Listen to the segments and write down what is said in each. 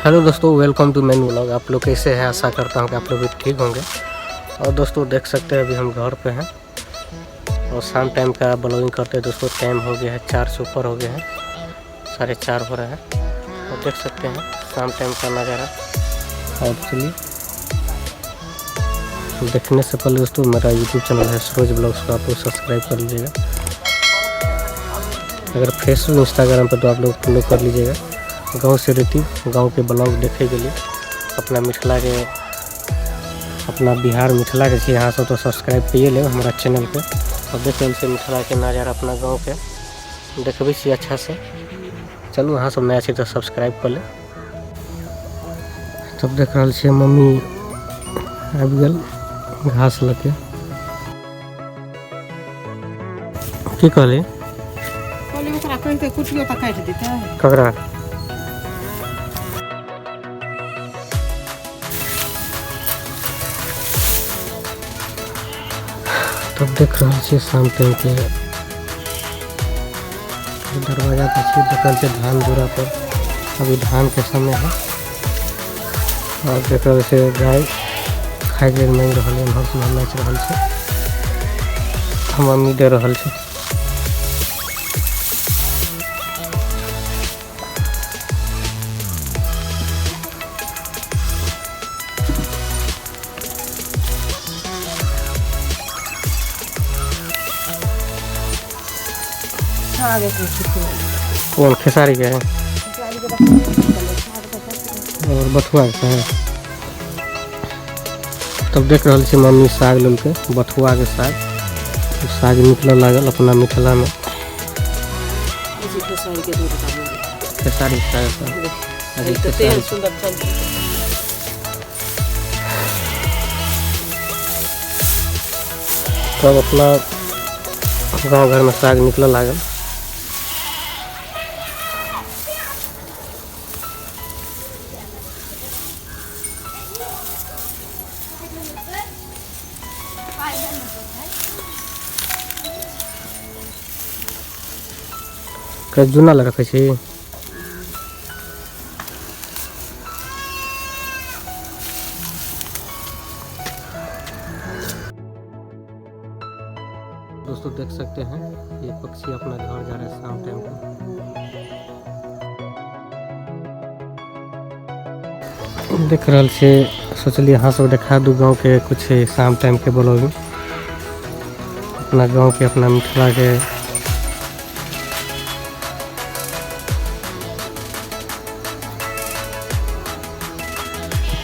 Hello दोस्तों, welcome to main vlog. आप लोग कैसे हैं? आशा करता हूं कि आप लोग भी ठीक होंगे। और दोस्तों देख सकते हैं अभी हम घर पे हैं और शाम टाइम का ब्लॉगिंग करते हैं। दोस्तों टाइम हो गया है 4 से ऊपर हो गया है, 4:30 हो रहा है। और देख सकते हैं शाम टाइम का नज़ारा। और चलिए देखने से पहले दोस्तों मेरा यूट्यूब चैनल है सरोज ब्लॉग्स को आप लोग सब्सक्राइब कर लीजिएगा। अगर फेसबुक इंस्टाग्राम पर तो आप लोग फॉलो कर लीजिएगा। गांव से रीति गांव के ब्लॉग देखे के लिए अपना मिथिला के अपना बिहार मिथिला के छी अहाँ सब तो सब्सक्राइब करिए लेब हमारा चैनल के। और देख रहल छी मिथिला के नज़ारा अपना गाँव के देखबै छी अच्छा से। चलू अहाँ सब नया छी तो सब्सक्राइब कर ले। तब देख रहल छी मम्मी आबि गेल घास लऽ के। की कहली? कहली ओकरा कहिते कुटियो तऽ काटि देतै। ककरा? तब देख रहल छी शाम टाइम के दरवाजा पर छी, देख रहल छी धान दूरा पर अभी धान के समय है। और देख रहल छी गाय खाय के मांगि रहल है, एम्हर से उम्हर नाचि रहल छै, मम्मी दे रहल छै। कौन खेसारी के है और बथुआ के है। तब देख रहल छी मम्मी साग लेलकै, बथुआ के साग। साग निकलऽ लागल अपना मिथिला में। खेसारी साग। तब अपना गाँव घर में साग निकलऽ लागल। जूना लग रखै छी। दोस्तों देख सकते हैं ये पक्षी अपना घर जा रहे हैं शाम टाइम को। देख रहल छी, सोचलिए अहाँ सब देखा दू गाँव के कुछ शाम टाइम के ब्लॉगिंग, अपना गाँव के अपना मिथिला के।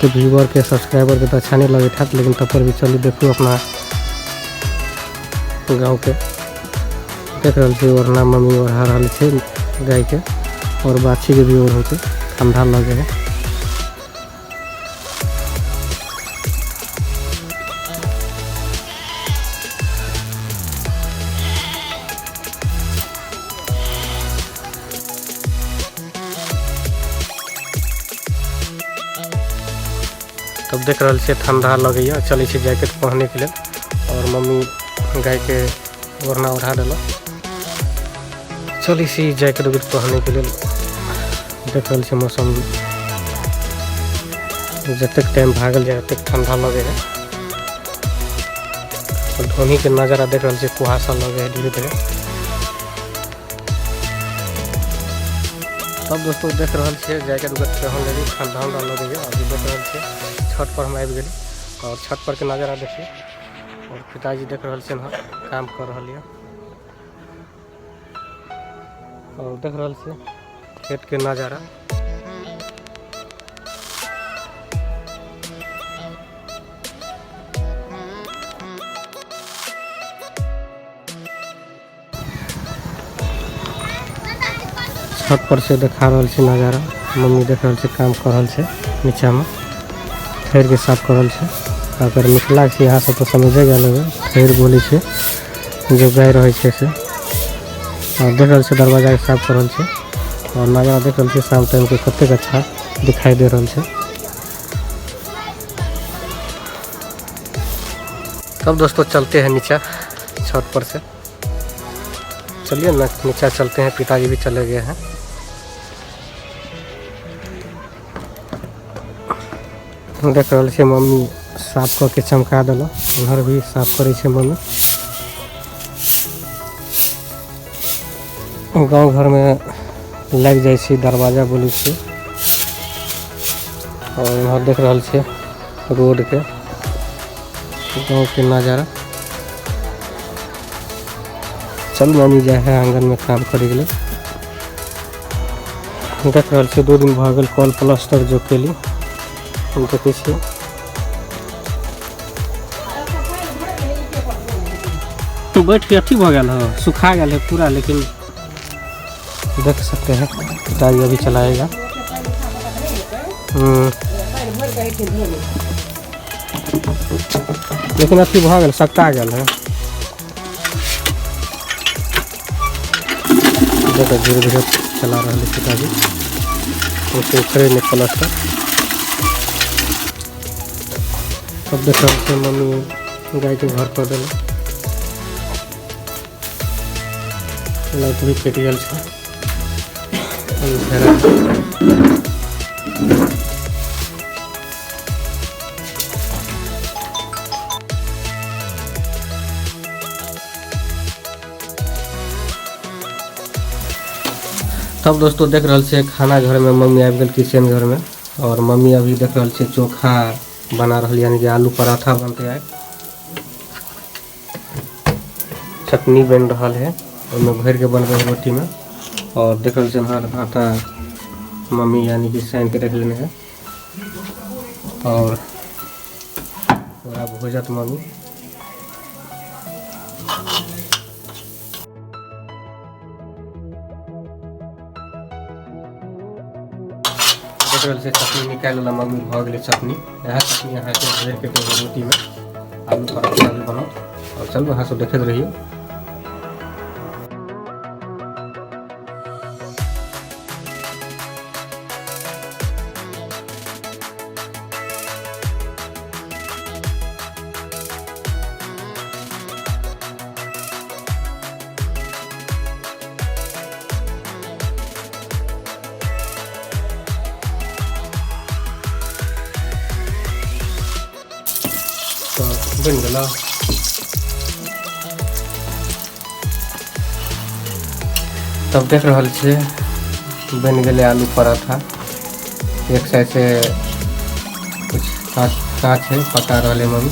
तो व्यूअर के सब्सक्राइबर के तो अच्छा नहीं लगैत हैत, लेकिन तब पर भी चलू देखू अपना गाँव के। देख रहल छी ओढ़ना मम्मी ओढ़ा रहल छै गाय के और बाछी के भी ओढ़ छै, ठंडा लगे है। तब देख रहल छियै ठंडा लगैया, चलै छी जैकेट पहने के लेल। और मम्मी गाय के ओढ़ना ओढ़ा देलक, चलै छी जैकेट उकेट पहने के लेल। देख रहल छियै मौसम जतेक टाइम भागल जाय ओतेक ठंडा लगे है। और धोनी के नजारा देख रहल छियै, कुहासा लगे है धीरे धीरे। तब दोस्तों देख रहल छियै जैकेट उकेट पहन लेली, ठंडा उंडा लगैया। अभी देख रहल छियै छत पर हम आबि गेली और छत पर के नजारा देखिए। और पिताजी देख रहल छियनि हँ काम कर रहल यऽ। और देख रहल छियै खेत के नजारा। छत पर से देखा रहल छै नजारा। मम्मी देख रहल छै काम कर रहल छै, नीचा में थैर के साफ कर रहल छै। अगर मिथिला के यहाँ सब तो समझे गेल होबै, थैर बोलै छै जो गाय रहै छै से। और देख रहल छै दरवाजा के साफ कर रहल छै। और नजारा देख रहल छै शाम टाइम के कतेक अच्छा दिखाई दे रहल छै। तब दोस्तों चलते हैं नीचा छत पर से, चलिए ना नीचा चलते हैं। पिताजी भी चले गए हैं। देख रहल छै मम्मी साफ कऽ के चमका देलक। उधर भी साफ करै छै मम्मी। गाँव घरमे लागि जाइ छै दरवाजा बोलै छै। और इम्हर देख रहल छियै रोडके गाँवके नजारा। चल मम्मी जाइ है आंगनमे काम करैके लेल। देख रहल छियै 2 दिन भऽ गेल कल प्लास्टर जो केली। देखै छियै बैठ के अथी भऽ गेल है, सुखा गेल है पूरा, लेकिन देख सकते हैं पिताजी अभी चलाएगा। लेकिन अथी भऽ गेल, सट्टा गेल है। देखो धीरे धीरे चला रहा है पिताजी, उसे उखड़े नहीं प्लास्टर। तब देख रहल छियै मम्मी गाय के घर पर देलक। लाइट भी कटि गेल छै। तब दोस्तों देख रहल छियै खाना घर में मम्मी आबि गेल किचन घर में। और मम्मी अभी देख रहल छियै चोखा बना रहल, यानी कि आलू पराठा बनते आइ। चटनी बनि रहल है, ओहिमे भरि के बनबै है रोटी में। और देख रहल छियै एम्हर आटा मम्मी यानी कि सानि के रख लेने है और ओकरा भुजत मम्मी। देख रहल छियै चटनी निकालि लेलक मम्मी, भऽ गेलै चटनी। इएह चटनी अहाँके भरि के देबै रोटी में, आलू पराठा भी बनत। और चलू अहाँ सब देखैत रहियौ। तऽ बनि गेल। तब देख रहल छियै बनि गेलै आलू पराठा। एक साइड से कुछ काँच काँच है, पका रहल है मम्मी।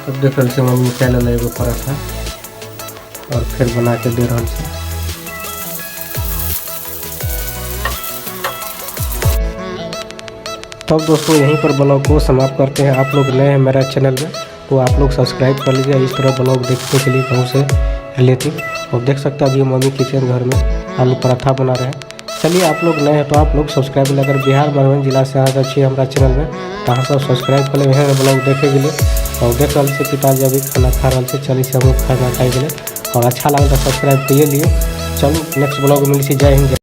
तब देख रहल छियै मम्मी निकालि लेलै एगो पराठा और फिर बना के दे रहल छै। तब दोस्तों यहीं पर ब्लॉग को समाप्त करते हैं। आप लोग नए हैं मेरा चैनल में तो आप लोग सब्सक्राइब कर लीजिए इस तरह ब्लॉग देखने के लिए गाँव से रिलेटेड। और देख सकते हैं अभी मम्मी किचन घर में आलू पराठा बना रहे हैं। चलिए आप लोग नए हैं तो आप लोग सब्सक्राइब कर, अगर बिहार मधुबनी जिला से अहाँ सब छी हमारा चैनल में तो अहाँ सब सब्सक्राइब कर लेबै एहन ब्लॉग देखे के लिए। और देख रहल छियै पिताजी अभी खाना खा रहल छै, चलै छी हमहूँ खाना खाइके लेल। और अच्छा लागल तो सब्सक्राइब करिए लियौ। चलू नेक्स्ट ब्लॉग में मिलै छी। जय हिंद।